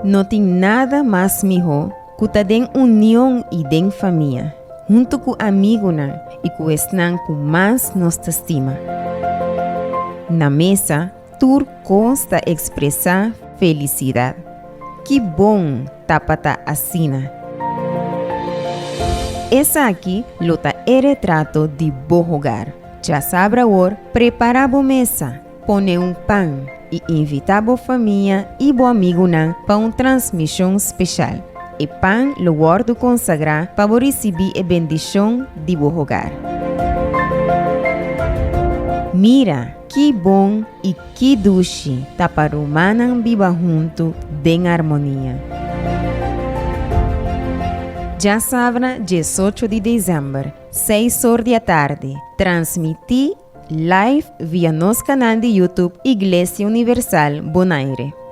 No tin nada mas mihó ku ta den union i den famia, huntu ku amigunan i ku esnan ku mas nos ta stima. Na mesa, tur kos ta ekspresá felisidat. Ki bon ta pa ta asina! Esaki lo ta e retrato di bo hogar. Djasabra awor, prepará bo mesa, pone un pan i invitá bo famia i bo amigunan pa un transmishon speshal. E pan lo wòrdu konsagrá pa bo risibí e bendishon di bo hogar. Mira! Ki bon i ki dushi ta pa rumannan biba huntu den armonia! Djasabra diesocho di desèmber, seis or di atardi, transmití live via nos kanal di YouTube Iglesia Universal Bonaire.